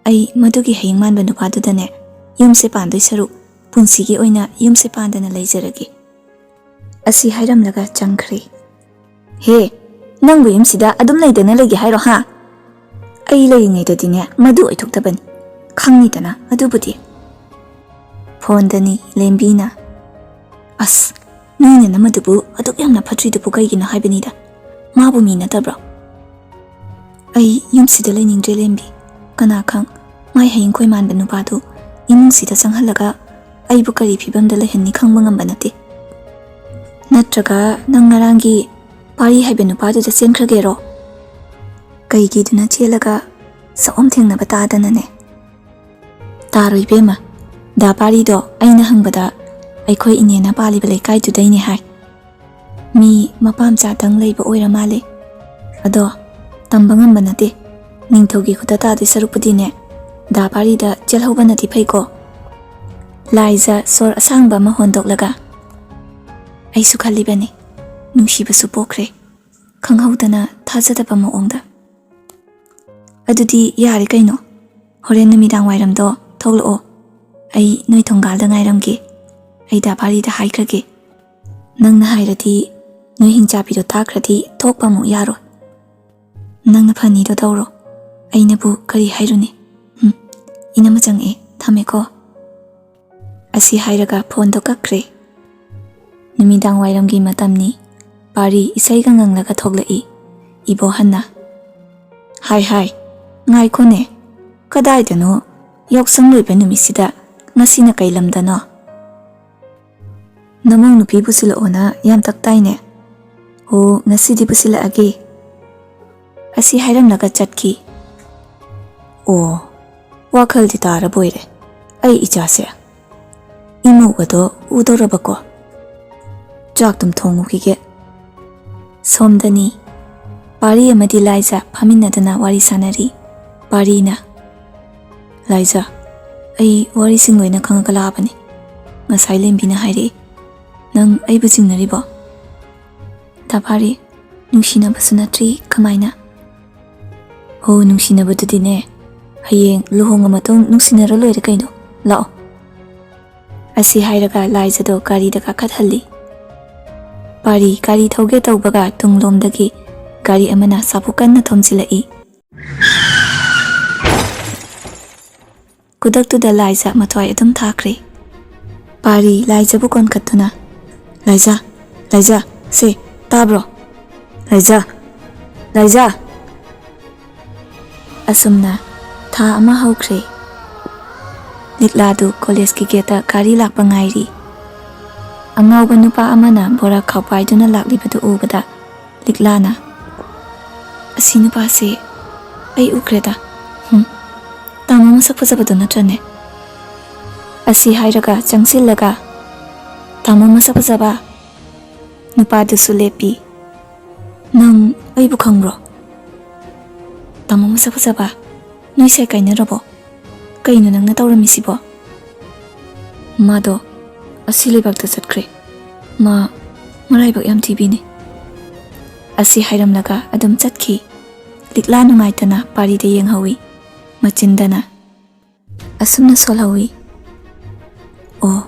ꯑꯩ ꯃꯗꯨꯒꯤ ꯍꯌꯦꯡ ꯃꯥꯟꯕ ꯅꯨꯄꯥꯗꯨꯗꯅꯦ ꯌꯨꯝꯁꯦ ꯄꯥꯟꯗꯣꯏ ꯁꯔꯨꯛ ꯄꯨꯟꯁꯤꯒꯤ ꯑꯣꯏꯅ ꯌꯨꯝꯁꯦ ꯄꯥꯟꯗꯅ ꯂꯩꯖꯔꯒꯦ"꯫ ꯑꯁꯤ ꯍꯥꯏꯔꯝꯂꯒ ꯆꯪꯈ꯭ꯔꯦ꯫ "ꯍꯦ, ꯅꯪꯕꯨ ꯌꯨꯝꯁꯤꯗ ꯑꯗꯨꯝ ꯂꯩꯗꯅ ꯂꯩꯒꯦ ꯍꯥꯏꯔꯣ ꯍꯥ? ꯑꯩ ꯂꯩꯔꯤꯉꯩꯗꯗꯤꯅꯦ ꯃꯗꯨ ꯑꯣꯏꯊꯣꯛꯇꯕꯅꯤ, ꯈꯪꯉꯤꯗꯅ ꯑꯗꯨꯕꯨꯗꯤ"꯫ ꯐꯣꯟꯗꯅꯤ ꯂꯦꯝꯕꯤꯅ, "ꯑꯁ, ꯅꯣꯏ ꯅꯅꯝꯃꯗꯨꯕꯨ ꯑꯗꯨꯛ ꯌꯥꯝꯅ ꯐꯠꯇ꯭ꯔꯤꯗꯨꯕꯨ ꯀꯩꯒꯤꯅꯣ ꯍꯥꯏꯕꯅꯤꯗ, ꯃꯥꯕꯨ ꯃꯤ ꯅꯠꯇꯕ꯭ꯔꯣ?" "ꯑꯩ ꯌꯨꯝꯁꯤꯗ ꯂꯩꯅꯤꯡꯗ꯭ꯔꯦ ꯂꯦꯝꯕꯤ꯫ ꯀꯅꯥ ꯈꯪ, ꯃꯥꯏ ꯍꯌꯦꯡ ꯈꯣꯏ ꯃꯥꯟꯕ ꯅꯨꯄꯥꯗꯨ ꯏꯃꯨꯡꯁꯤꯗ ꯆꯪꯍꯜꯂꯒ ꯑꯩꯕꯨ ꯀꯔꯤ ꯐꯤꯕꯝꯗ ꯂꯩꯍꯟꯅꯤ ꯈꯪꯕ ꯉꯝꯕ ꯅꯠꯇꯦ"꯫ "ꯅꯠꯇ꯭ꯔꯒ ꯅꯪ ꯉꯔꯥꯡꯒꯤ ꯄꯥꯔꯤ ꯍꯥꯏꯕ ꯅꯨꯄꯥꯗꯨꯗ ꯆꯦꯟꯈ꯭ꯔꯒꯦꯔꯣ?" "ꯀꯩꯒꯤꯗꯨꯅ ꯆꯦꯜꯂꯒ ꯁꯛꯑꯣꯝ ꯊꯦꯡꯅꯕ ꯇꯥꯗꯅꯅꯦ?" "ꯇꯥꯔꯣꯏ ꯏꯕꯦꯝꯃ, ꯗꯥ ꯄꯥꯔꯤꯗꯣ ꯑꯩꯅ ꯍꯪꯕꯗ ꯑꯩꯈꯣꯏ ꯏꯅꯦꯅ ꯄꯥꯜꯂꯤꯕ ꯂꯩꯀꯥꯏꯗꯨꯗꯩꯅꯦ ꯍꯥꯏ꯫ ꯃꯤ ꯃꯄꯥ ꯃꯆꯥꯇꯪ ꯂꯩꯕ ꯑꯣꯏꯔ ꯃꯥꯜꯂꯦ꯫ ꯑꯗꯣ ꯇꯝꯕ ꯉꯝꯕ ꯅꯠꯇꯦ꯫ ꯅꯤꯡꯊꯧꯒꯤ ꯈꯨꯠꯇ ꯇꯥꯗꯣꯏ ꯁꯔꯨꯛꯄꯨꯗꯤꯅꯦ, ꯗꯥ ꯄꯥꯔꯤꯗ ꯆꯦꯜꯍꯧꯕꯅꯗꯤ ꯐꯩꯀꯣ꯫ ꯂꯥꯏꯖ ꯁꯣꯔ ꯑꯁꯥꯡꯕ ꯑꯃ ꯍꯣꯟꯗꯣꯛꯂꯒ, "ꯑꯩꯁꯨ ꯈꯜꯂꯤꯕꯅꯤ, ꯅꯨꯡꯁꯤꯕꯁꯨ ꯄꯣꯛꯈ꯭ꯔꯦ, ꯈꯪꯍꯧꯗꯅ ꯊꯥꯖꯗꯕ ꯃꯑꯣꯡꯗ꯫ ꯑꯗꯨꯗꯤ ꯌꯥꯔꯦ ꯀꯩꯅꯣ, ꯍꯣꯔꯦꯟ ꯅꯨꯃꯤꯗꯥꯡ ꯋꯥꯏꯔꯝꯗꯣ ꯊꯣꯛꯂꯛꯑꯣ, ꯑꯩ ꯅꯣꯏ ꯊꯣꯡꯒꯥꯜꯗ ꯉꯥꯏꯔꯝꯒꯦ꯫ ꯑꯩ ꯗꯥ ꯄꯥꯔꯤꯗ ꯍꯥꯏꯈ꯭ꯔꯒꯦ꯫ ꯅꯪꯅ ꯍꯥꯏꯔꯗꯤ, ꯅꯣꯏ ꯍꯤꯡꯆꯥꯕꯤꯗꯣ ꯇꯥꯈ꯭ꯔꯗꯤ ꯊꯣꯛꯄ ꯑꯃꯨꯛ ꯌꯥꯔꯣꯏ꯫ ꯅꯪꯅ ꯐꯅꯤꯗꯣ ꯇꯧꯔꯣ, ꯑꯩꯅꯕꯨ ꯀꯔꯤ ꯍꯥꯏꯔꯨꯅꯤ? ꯎꯝ, ꯏꯅꯝꯃ ꯆꯪꯉꯛꯑꯦ, ꯊꯝꯃꯦꯀꯣ"꯫ ꯑꯁꯤ ꯍꯥꯏꯔꯒ ꯐꯣꯟꯗꯣ ꯀꯛꯈ꯭ꯔꯦ꯫ ꯅꯨꯃꯤꯗꯥꯡ ꯋꯥꯏꯔꯝꯒꯤ ꯃꯇꯝꯅꯤ꯫ ꯄꯥꯔꯤ ꯏꯁꯩꯒ ꯉꯪꯂꯒ ꯊꯣꯛꯂꯛꯏ꯫ ꯏꯕꯣꯍꯟꯅ, "ꯍꯥꯏ ꯍꯥꯏ, ꯉꯥꯏꯈꯣꯅꯦ, ꯀꯗꯥꯏꯗꯅꯣ ꯌꯥꯎꯁꯪ ꯂꯣꯏꯕ ꯅꯨꯃꯤꯠꯁꯤꯗ? ꯉꯁꯤꯅ ꯀꯩ ꯂꯝꯗꯅꯣ?" "ꯅꯃꯧ ꯅꯨꯄꯤ ꯄꯨꯁꯤꯜꯂꯛꯑꯣꯅ ꯌꯥꯝ ꯇꯛꯇꯥꯏꯅꯦ꯫ ꯑꯣ, ꯉꯁꯤꯗꯤ ꯄꯨꯁꯤꯜꯂꯛꯑꯒꯦ"꯫ ꯑꯁꯤ ꯍꯥꯏꯔꯝꯂꯒ ꯆꯠꯈꯤ꯫ ꯑꯣ, ꯋꯥꯈꯜꯗꯤ ꯇꯥꯔꯕꯣꯏꯔꯦ ꯑꯩ ꯏꯆꯥꯁꯦ꯫ ꯏꯃꯧ ꯑꯗꯣ ꯎꯗꯧꯔꯕꯀꯣ꯫ ꯆꯥꯛꯇꯨꯝ ꯊꯣꯡꯉꯨꯈꯤꯒꯦ꯫ ꯁꯣꯝꯗꯅꯤ꯫ ꯄꯥꯔꯤ ꯑꯃꯗꯤ ꯂꯥꯏꯖ ꯐꯝꯃꯤꯟꯅꯗꯨꯅ ꯋꯥꯔꯤ ꯁꯥꯟꯅꯔꯤ꯫ ꯄꯥꯔꯤꯅ, "ꯂꯥꯏꯖ, ꯑꯩ ꯋꯥꯔꯤꯁꯤꯡ ꯂꯣꯏꯅ ꯈꯪꯉꯒ ꯂꯥꯛꯑꯕꯅꯤ꯫ ꯉꯁꯥꯏ ꯂꯦꯝꯕꯤꯅ ꯍꯥꯏꯔꯛꯏ꯫ ꯅꯪ ꯑꯩꯕꯨ ꯆꯤꯡꯅꯔꯤꯕꯣ?" "ꯗꯥ ꯄꯥꯔꯤ, ꯅꯨꯡꯁꯤꯅꯕꯁꯨ ꯅꯠꯇ꯭ꯔꯤ, ꯀꯃꯥꯏꯅ?" "ꯍꯣ, ꯅꯨꯡꯁꯤꯅꯕꯗꯨꯗꯤꯅꯦ, ꯍꯌꯦꯡ ꯂꯨꯍꯣꯡꯉ ꯃꯇꯨꯡ ꯅꯨꯡꯁꯤꯅꯔ ꯂꯣꯏꯔꯦ ꯀꯩꯅꯣ꯫ ꯂꯥꯛꯑꯣ"꯫ ꯑꯁꯤ ꯍꯥꯏꯔꯒ ꯂꯥꯏꯖꯗꯣ ꯒꯥꯔꯤꯗ ꯀꯥꯈꯠꯍꯜꯂꯤ꯫ ꯄꯥꯔꯤ ꯒꯥꯔꯤ ꯊꯧꯒꯦ ꯇꯧꯕꯒ ꯇꯨꯡꯂꯣꯝꯗꯒꯤ ꯒꯥꯔꯤ ꯑꯃꯅ ꯁꯥꯕꯨꯛ ꯀꯟꯅ ꯊꯣꯝꯖꯤꯜꯂꯛꯏ꯫ ꯈꯨꯗꯛꯇꯨꯗ ꯂꯥꯏꯖ ꯃꯊ꯭ꯋꯥꯏ ꯑꯗꯨꯝ ꯊꯥꯈ꯭ꯔꯦ꯫ ꯄꯥꯔꯤ ꯂꯥꯏꯖꯕꯨ ꯀꯣꯟꯈꯠꯇꯨꯅ, "ꯂꯥꯏꯖ, ꯂꯥꯏꯖ, ꯁꯦ, ꯇꯥꯕ꯭ꯔꯣ? ꯂꯥꯏꯖ, ꯂꯥꯏꯖ!" ꯑꯁꯨꯝꯅ ꯊꯥ ꯑꯃ ꯍꯧꯈ꯭ꯔꯦ꯫ ꯂꯤꯛꯂꯥꯗꯨ ꯀꯣꯂꯦꯖꯀꯤ ꯒꯦꯠꯇ ꯒꯥꯔꯤ ꯂꯥꯛꯄ ꯉꯥꯏꯔꯤ꯫ ꯑꯉꯥꯎꯕ ꯅꯨꯄꯥ ꯑꯃꯅ ꯕꯣꯔꯥ ꯈꯥꯎ ꯄꯥꯏꯗꯨꯅ ꯂꯥꯛꯂꯤꯕꯗꯨ ꯎꯕꯗ ꯂꯤꯛꯂꯥꯅ, "ꯑꯁꯤ ꯅꯨꯄꯥꯁꯦ ꯑꯩ ꯎꯈ꯭ꯔꯦꯗ꯫ ꯍꯨꯝ, ꯇꯥꯃꯣ ꯃꯁꯛ ꯐꯖꯕꯗꯣ ꯅꯠꯇ꯭ꯔꯅꯦ?" ꯑꯁꯤ ꯍꯥꯏꯔꯒ ꯆꯪꯁꯤꯜꯂꯒ, "ꯇꯥꯃꯣ ꯃꯁꯛ ꯐꯖꯕ"꯫ ꯅꯨꯄꯥꯗꯨꯁꯨ ꯂꯦꯞꯄꯤ꯫ "ꯅꯪ ꯑꯩꯕꯨ ꯈꯪꯕ꯭ꯔꯣ?" "ꯇꯥꯃꯣ ꯃꯁꯛ ꯐꯖꯕ, ꯅꯣꯏ ꯁꯥꯏ ꯀꯥꯏꯅꯔꯕꯣ?" "ꯀꯩꯅꯣ ꯅꯪꯅ ꯇꯧꯔꯝꯃꯤꯁꯤꯕꯣ?" "ꯃꯥꯗꯣ ꯑꯁꯤ ꯂꯩꯕꯥꯛꯇ ꯆꯠꯈ꯭ꯔꯦ꯫ ꯃꯥ ꯃꯔꯥꯏꯕꯛ ꯌꯥꯝ ꯊꯤꯕꯤꯅꯦ"꯫ ꯑꯁꯤ ꯍꯥꯏꯔꯝꯂꯒ ꯑꯗꯨꯝ ꯆꯠꯈꯤ꯫ ꯂꯤꯛꯂꯥ ꯅꯨꯡꯉꯥꯏꯇꯅ ꯄꯥꯔꯤꯗ ꯌꯦꯡꯍꯧꯏ꯫ ꯃꯆꯤꯟꯗꯅ ꯑꯁꯨꯝꯅ ꯁꯣꯜꯍꯧꯏ, "ꯑꯣ,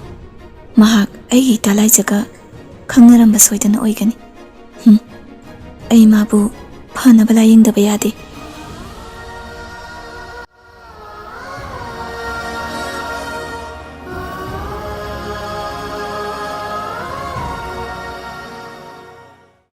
ꯃꯍꯥꯛ ꯑꯩꯒꯤ ꯏꯇꯥ ꯂꯥꯏꯖꯒ ꯈꯪꯅꯔꯝꯕ ꯁꯣꯏꯗꯅ ꯑꯣꯏꯒꯅꯤ꯫ ꯍꯨꯝ, ꯑꯩ ꯃꯥꯕꯨ ꯐꯅꯕ ꯂꯥꯌꯦꯡꯗꯕ ꯌꯥꯗꯦ꯫